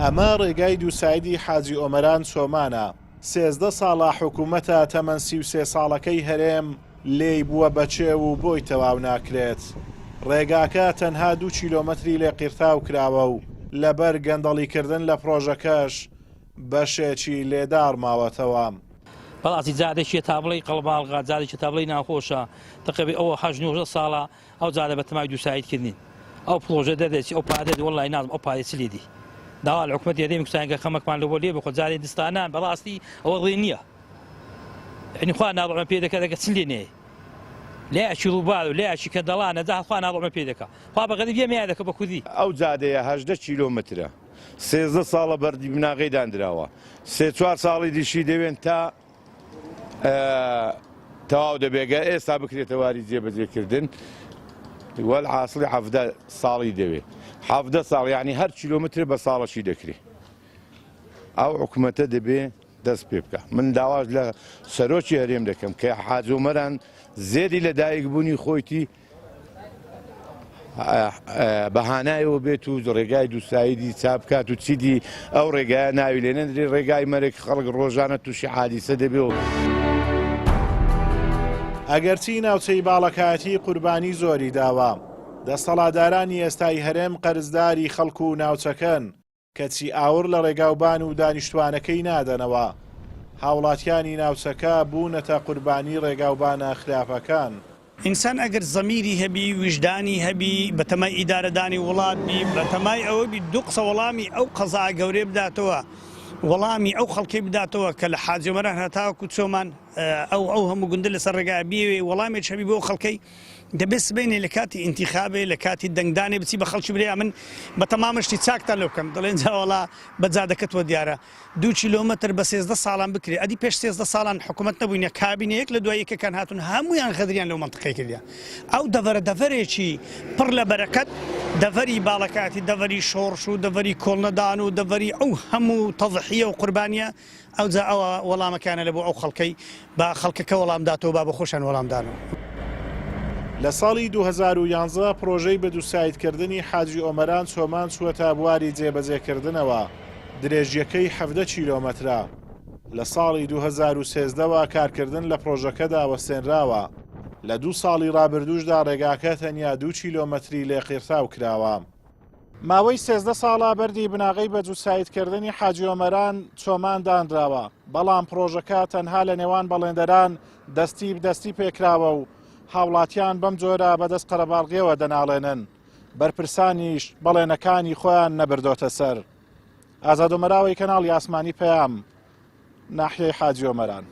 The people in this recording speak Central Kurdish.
ئەمە ڕێگای دووسایدی حاجی ئۆمەران چۆمانە، 13 ساڵە حکوومەتە تەمەن 33 ساڵەکەی هەرێم لێی بووە بە چێو و بۆی تەواو ناکرێت. ڕێگاکە تەنها دوو کیلۆمەتری لێ قیرتاو کراوە و لەبەر گەندەڵیکردن لە پڕۆژەکەش بەشێکی لێ داڕماوەتەوە. بەڕاستی جادەکیە تا بڵێی قەڵەباڵغە، جادەکیە تا بڵێی ناخۆشە، تەقریبی ئەوە هەشت نۆژدە ساڵە ئەو جادە بە تەمای دووساید کردنین ئەو پڕۆژە دەردەچی ئەو پارە دەردی وەڵڵاهی نازم ئەو پارەی چ لێدی داوا لە حکومەتی هەرێمی کوردستان کە خەمەکمان لەبۆ لێ بخۆ جارێ دستانان بەڕاستی ئەوە ڕێ نییە یعنی خوا ناڕۆمە پێ دەکە دەکە چ لێ نێ لایەکی ڕووبار و لایەکی کەندەڵانە جا خوا ناڕۆمە پێ دەکە خوا بە غەریب یەمەیە دەکە بە کوردی. ئەو جادەیە 18 کیلۆمەترە 13 ساڵە بەردی بناغەی داندراوە سێ چوار ساڵی دیشی دەوێن تا تەواو دەبێت گەر ئێستا بکرێتە واری جێبەجێکردن وەلحاسڵی حەڤدە ساڵی دەوێت حەڤدە ساڵ یعنی هەر کیلۆمەتر بە ساڵەشی دەکرێت ئەو حکومەتە دەبێ دەست پێ بکە من داواش لە سەرۆکی هەرێم دەکەم کە حاجۆمەران زێدی لە دایک بوونی خۆیتی بە هانایەوە بێت و ڕێگای دووسایدی چاپ بکات و چیدی ئەو ڕێگایە ناوی لێ نەندرێ ڕێگای مەرگ خەڵک ڕۆژانە تووشی حادیسە دەبێ و. ئەگەرچی ناوچەی باڵەکایەتی قوربانی زۆری داوە، دەستەڵاتدارانی ئێستای هەرێم قەرزداری خەڵک و ناوچەکەن، کەچی ئاوڕ لە ڕێگاوبان و دانیشتوانەکەی نادەنەوە، هاوڵاتیانی ناوچەکە بوونەتە قوربانی ڕێگاوبانە خراپەکان. ئینسان ئەگەر زەمیری هەبی، ویژدانی هەبی، بەتەمای ئیدارەدانی وڵات بی، بەتەمای ئەوە بی دوو قسە وەڵامی ئەو قەزا گەورەیە بداتەوە، وەڵامی ئەو خەڵکەی بداتەوە کە لە حاجی ئۆمەران هەتاوەکو چۆمان ئەو ئەو هەموو گوندە لەسەر ڕێگایە بیەوێ وەڵامێکی هەبی بۆ ئەو خەڵکەی، دەبێ سبەینێ لە کاتی ئینتیخابێ لە کاتی دەنگدانێ بچی بە خەڵکی بلێ ئەمن بە تەمامە شتی چاکتان لۆ بکەم دەڵێن جا وەڵا بە جادەکەتوە دیارە دوو کیلۆمەتر بە 13 ساڵان بکرێ ئەدی پێش 13 ساڵان حکوومەت نەبووینە کابینە یەک لە دوای یەکەکان هاتون هەمویان غەدریان لەو مەنتقەی کردیا ئەو دەڤەرە دەڤەرێکی پڕ لە بەرەکەت دەڤەری باڵەکاتی دەڤەری شۆڕش و دەڤەری کۆڵنەدان و دەڤەری ئەو هەموو تەزحیە و قوربانیە ئەوجا ئەوە وەڵامەکانە لە بۆ ئەو خەڵکەی با خەڵکەکە وەڵام داتەوە با بە خۆشیان وەڵام دانەوە. لە ساڵی 2011 پڕۆژەی بەدووسایدکردنی حاجی ئۆمەران چۆمان چووەتە بواری جێبەجێکردنەوە، درێژییەکەی 17 کیلۆمەترە. لە ساڵی 2013 وە کارکردن لە پڕۆژەکەدا وەستێنراوە، لە دوو ساڵی ڕابردووشدا ڕێگاکە تەنیا دوو کیلۆمەتری لێ قیڕتاو کراوە. ماوەی 13 ساڵە بەردی بناغەی بە جووتسایدکردنی حاجی ئۆمەران چۆمان دانراوە، بەڵام پڕۆژەکە تەنها لە نێوان بەڵێندەران دەستی دەستی پێکراوە و هاوڵاتیان بەم جۆرە بەدەست قەرەباڵغیەوە دەناڵێنن، بەرپرسانیش بەڵێنەکانی خۆیان نەبردۆتە سەر. ئازاد ئۆمەراوەی کەناڵی ئاسمانی پەیام، ناحیەی حاجی ئۆمەران.